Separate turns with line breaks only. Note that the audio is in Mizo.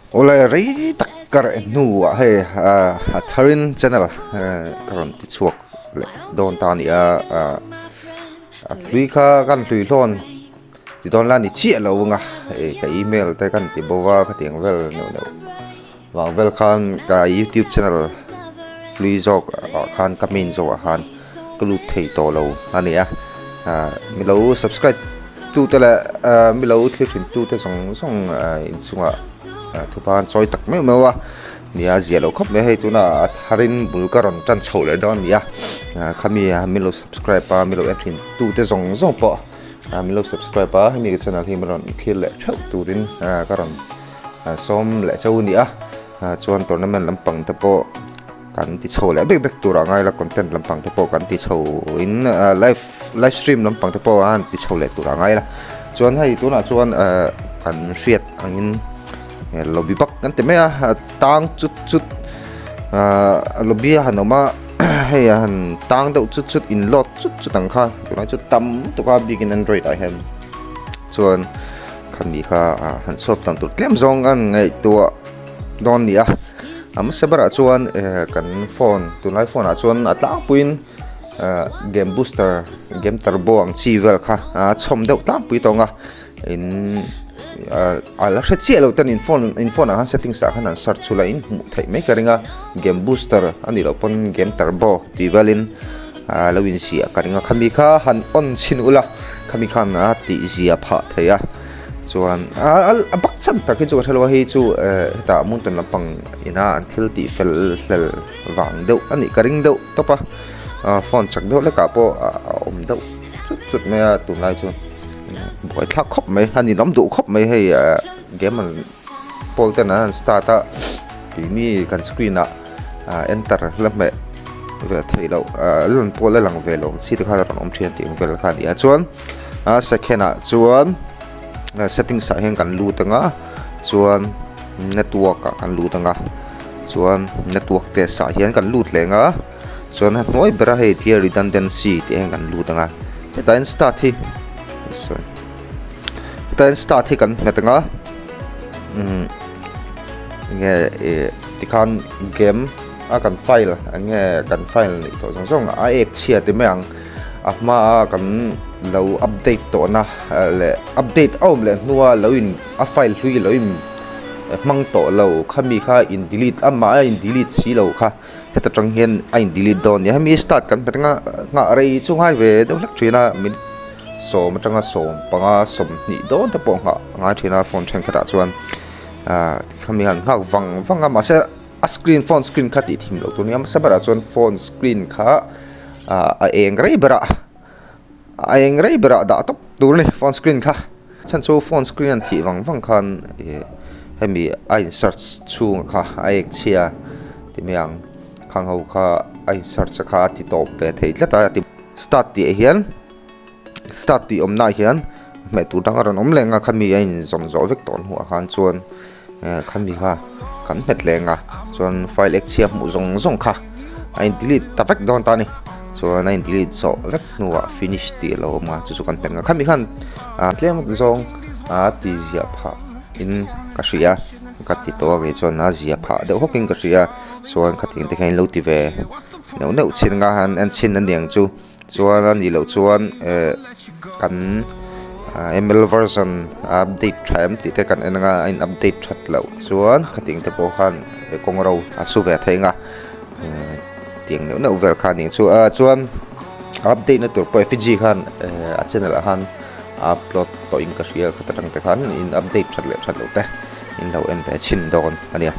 Awle rei tak ka reh hnuah hei a tharin channel ka rawn ti chhuak leh dawn ta a ni a a hlui kha kan hlui hlawn ti dawn la ni chiah lo ang a hei ka email te kan ti bo va khatiang vel neuh neuh vang vel khan ka youtube channel hlui zawk ah khan ka main zawk ah khan ka lut thei tawh lo a ni a milo subscribe tute leh milo thil thin tute zawng zawng inchungah thupa an chawi tak meuh meuh a nia zia loh khawp mai hei tuna a tharin bul ka rawn tan chhoh leh dawn a ni a khami milo subscribe a milo en thin tute zawng zawng pawh milo subscribe a hemi channel hi min rawn thlir leh theuh turin ka rawn sawm leh chauh a ni a chuan tournament lampang te pawh kan ti chho leh bek bek tur ah ngai la content lampang te pawh kan ti chho in live live stream lampang te pawh an ti chho leh tur ah ngai la chuan hei tunah chuan kan hriat angin lobby bak kan ti mai a tang chut chut lobby a han awm a hei a han tang deuh chut chut in load chut chut ang kha tunah chu tam tuk a bikin android ah hian chuan khami kha han solve dan tur tlem zawng an ngaihtuah dawn ni a a hmasa berah chuan kan phone tunlai phone ah chuan a tlangpuiin game booster game turbo ang chi vel kha a chhawm deuh tlangpui tawng a in a la hre chiah lo ten in phone in phone ah khan settings ah khan an search chula in hmuh theih mai ka ring a game booster a nih loh pawn game turbo tih velin lo inziah ka ring a khami kha han on chhin ula khami khan a tih zia phah thei a. Chuan a bak chan tak hi chu ka hrelo a hei chu hetah Mountain lampang ina an thil tih fel hlel vang deuh a nih ka ring deuh tawp a phone chak deuh hlekah pawh a awm deuh chut chut mai a tunlai chu buai thlak khawp mai a ninawm duh khawp mai hei game an pawl ten an han start a tih mi kan screen ah enter la hmeh ve theih loh lan pawh la lang ve lo ang chi te kha a rawn awm thin a tih ang vel kha a ni a chuan. A second ah chuan settings ah hian kan lut anga chuan network ah kan lut anga chuan network test ah hian kan lut leh anga chuan a hnuai bera hei clear redundancy tih hian kan lut anga hetah hian start hi sorry hetah hian start hi kan hmet anga umm enge ih tikhan game a kan file enge kan file neih tawh zawng zawng a ek chhia ti mai ang. A hmaa kan lo update tawhna leh update a awm leh hnua lo in a file hlui lo in hmang tawh lo khami kha in delete amah a in delete si lo kha heta tang hian a in delete dawn a ni hemi start kan hmet anga nghah rei chu ngai ve deuh hlek thin a minute sawm atanga 15 20 dawn te pawh nghah a ngai thin a phone thenkhatah chuan ah khami han nghak vang vang a mahse a screen phone screen kha tih thim loh tur a ni a hmasa berah chuan phone screen kha. A eng rei berah a eng rei berah dah tawp tur a ni phone screen kha chhan chu phone screen an thih vang vang khan ih hemi a in search chhung kha a ek chhia ti mai ang khang ho kha a in search kha a ti tawp ve thei tlat a start tih ah hian start tih awm na ah hian hmeh tur dang a rawn awm leh ang a khami a in zawm zawh vek tawh hnuah khan chuan Khami kha kan hmet leng a chuan file ek chhia hmuh zawng zawng kha a in delete ta vek dawn ta a ni chuan a in delete zawh vek hnuah finish tih a lo awm a chu chu kan hmet ang a khami khan tlem zawng a ti ziah phah in ka hria ka ti tawh a kei chuan a zia phah deuh hawk in ka hria chuan khatiang te khan in lo ti ve neuh neuh chin anga han en chhin a niang chu. Chuan a nih loh chuan eh kan ml version a update tha em tih te kan en anga a in update that loh chuan khating te pawh khan kawng ro a su ve thei anga eh tiang neuh neuh vel kha a nih chu a chuan update na tur pawh fg khan eh a channel ah khan a upload tawh in ka hria khat atang te khan in update that leh that loh te in lo en ve chhin dawn a nia.